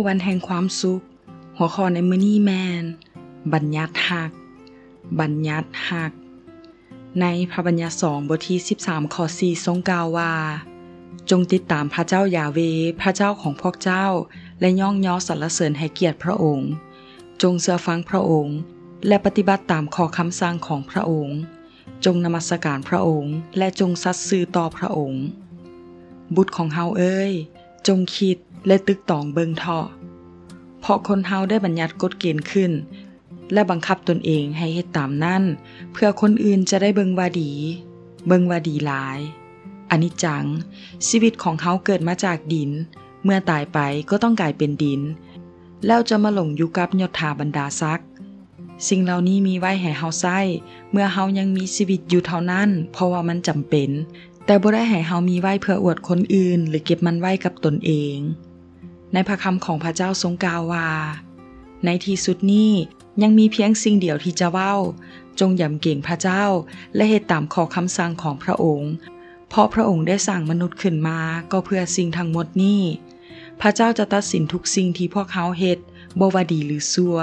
ວັນແຫ່ງຄວາມສຸກ. ຫົວຂໍ້ໃນມື້ນີ້ແມ່ນ ບັນຍັດຮັກ, ບັນຍັດຮັກ. ໃນພະບັນຍັດສອງ ບົດທີສິບສາມ ຂໍ້ສີ່ ຊົງກ່າວວ່າ, ຈົ່ງຕິດຕາມພະເຈົ້າຢາເວ ພະເຈົ້າຂອງພວກເຈົ້າ ແລະ ຍ້ອງຍໍສັນລະເສີນໃຫ້ກຽດພະອົງ. ຈົ່ງເຊື່ອຟັງພະອົງ ແລະ ປະຕິບັດຕາມຂໍ້ຄຳສັ່ງຂອງພະອົງ. ຈົ່ງນະມັດສະການພະອົງ ແລະ ຈົ່ງສັດຊື່ຕໍ່ພະອົງ. ບຸດຂອງເຮົາເອີຍ, ຈົ່ງຄິດ ແລະ ຕຶກຕອງເບິ່ງເທາະ. ເພາະຄົນເຮົາໄດ້ບັນຍັດກົດເກນຂຶ້ນ ແລະ ບັງຄັບຕົນເອງໃຫ້ເຮັດຕາມນັ້ນ, ເພື່ອຄົນອື່ນຈະໄດ້ເບິ່ງວ່າດີ, ເບິ່ງວ່າດີຫຼາຍ. ອະນິດຈັງ, ຊີວິດຂອງເຮົາເກີດມາຈາກດິນ, ເມື່ອຕາຍໄປກໍຕ້ອງກາຍເປັນດິນ, ແລ້ວຈະມາຫຼົງຢູ່ກັບຍົດຖາບັນດາສັກ. ສິ່ງເຫຼົ່ານີ້ມີໄວ້ໃຫ້ເຮົາໃຊ້ ເມື່ອເຮົາຍັງມີຊີວິດຢູ່ເທົ່ານັ້ນ, ເພາະວ່າມັນຈຳເປັນ, ແຕ່ບໍ່ໄດ້ໃຫ້ເຮົາມີໄວ້ເພື່ອອວດຄົນອື່ນ ຫຼື ເກັບມັນໄວ້ກັບຕົນເອງ. ໃນພະຄຳຂອງພະເຈົ້າຊົງກ່າວວ່າ, ໃນທີ່ສຸດນີ້ຍັງມີພຽງສິ່ງດຽວທີ່ຈະເວົ້າ, ຈົ່ງຢຳເກງພະເຈົ້າ ແລະ ເຮັດຕາມຂໍ້ຄຳສັ່ງຂອງພະອົງ, ເພາະພະອົງໄດ້ສ້າງມະນຸດຂຶ້ນມາກໍເພື່ອສິ່ງທັງໝົດນີ້. ພະເຈົ້າຈະຕັດສິນທຸກສິ່ງທີ່ພວກເຮົາເຮັດ, ບໍ່ວ່າດີ ຫຼື ຊົ່ວ,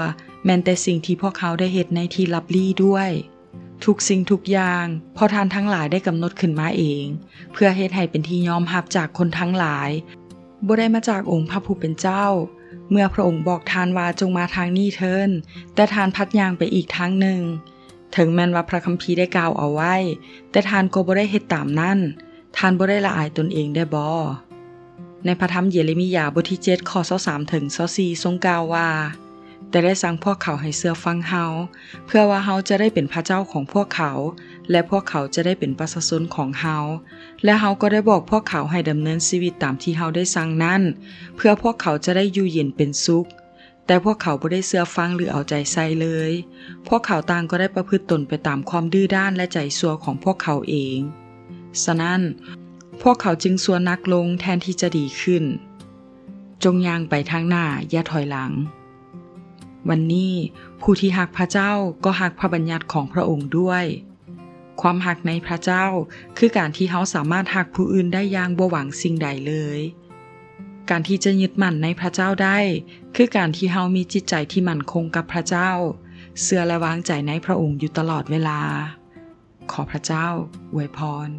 ແມ່ນແຕ່ສິ່ງທີ່ພວກເຮົາໄດ້ເຮັດໃນທີ່ລັບລີ້ດ້ວຍ. ທຸກສິ່ງທຸກຢ່າງ, ເພາະທ່ານທັງຫຼາຍໄດ້ກຳນົດຂຶ້ນມາເອງ, ເພື່ອເຮັດໃຫ້ເປັນທີ່ຍອມຮັບຈາກຄົນທັງຫຼາຍ, ບໍ່ໄດ້ມາຈາກອົງພະຜູ້ເປັນເຈົ້າ. ເມື່ອພະອົງບອກທ່ານວ່າ, ຈົ່ງມາທາງນີ້ເທີ້ນ, ແຕ່ທ່ານພັດຍ່າງໄປອີກທາງໜຶ່ງ. ເຖິງແມ່ນວ່າພະຄຳພີໄດ້ກ່າວເອົາໄວ້, ແຕ່ທ່ານກໍບໍ່ໄດ້ເຮັດຕາມນັ້ນ, ທ່ານບໍ່ໄດ້ລະອາຍຕົນເອງແດ່ບໍ? ໃນພະທຳເຢເຣມີຍາ ບົດທີເຈັດ ຂໍ້ຊາວສາມເຖິງຊາວສີ່ ຊົງກ່າວວ່າ, ແຕ່ໄດ້ສັ່ງພວກເຂົາໃຫ້ເຊື່ອຟັງເຮົາ, ເພື່ອວ່າເຮົາຈະໄດ້ເປັນພະເຈົ້າຂອງພວກເຂົາ, ແລະ ພວກເຂົາຈະໄດ້ເປັນປະຊາຊົນຂອງເຮົາ. ແລະ ເຮົາກໍໄດ້ບອກພວກເຂົາໃຫ້ດຳເນີນຊີວິດຕາມທີ່ເຮົາໄດ້ສັ່ງນັ້ນ, ເພື່ອພວກເຂົາຈະໄດ້ຢູ່ເຢັນເປັນສຸກ. ແຕ່ພວກເຂົາບໍ່ໄດ້ເຊື່ອຟັງ ຫຼື ເອົາໃຈໃສ່ເລີຍ. ພວກເຂົາຕ່າງກໍໄດ້ປະພຶດຕົນໄປຕາມຄວາມດື້ດ້ານ ແລະ ໃຈຊົ່ວຂອງພວກເຂົາເອງ. ສະນັ້ນ, ພວກເຂົາຈຶ່ງຊົ່ວໜັກລົງແທນທີ່ຈະດີຂຶ້ນ. ຈົ່ງຍ່າງໄປທາງໜ້າ, ຢ່າຖອຍຫຼັງ. ວັນນີ້, ຜູ້ທີ່ຮັກພະເຈົ້າກໍຮັກພະບັນຍັດຂອງພະອົງດ້ວຍ. ຄວາມຮັກໃນພະເຈົ້າ ຄືການທີ່ເຮົາສາມາດຮັກຜູ້ອື່ນໄດ້ຢ່າງບໍ່ຫວັງສິ່ງໃດເລີຍ. ການທີ່ຈະຍຶດໝັ້ນໃນພະເຈົ້າໄດ້ ຄືການທີ່ເຮົາມີຈິດໃຈທີ່ໝັ້ນຄົງກັບພະເຈົ້າ, ເຊື່ອ ແລະ ວາງໃຈໃນພະອົງຢູ່ຕະຫຼອດເວລາ. ຂໍພະເຈົ້າອວຍພອນ.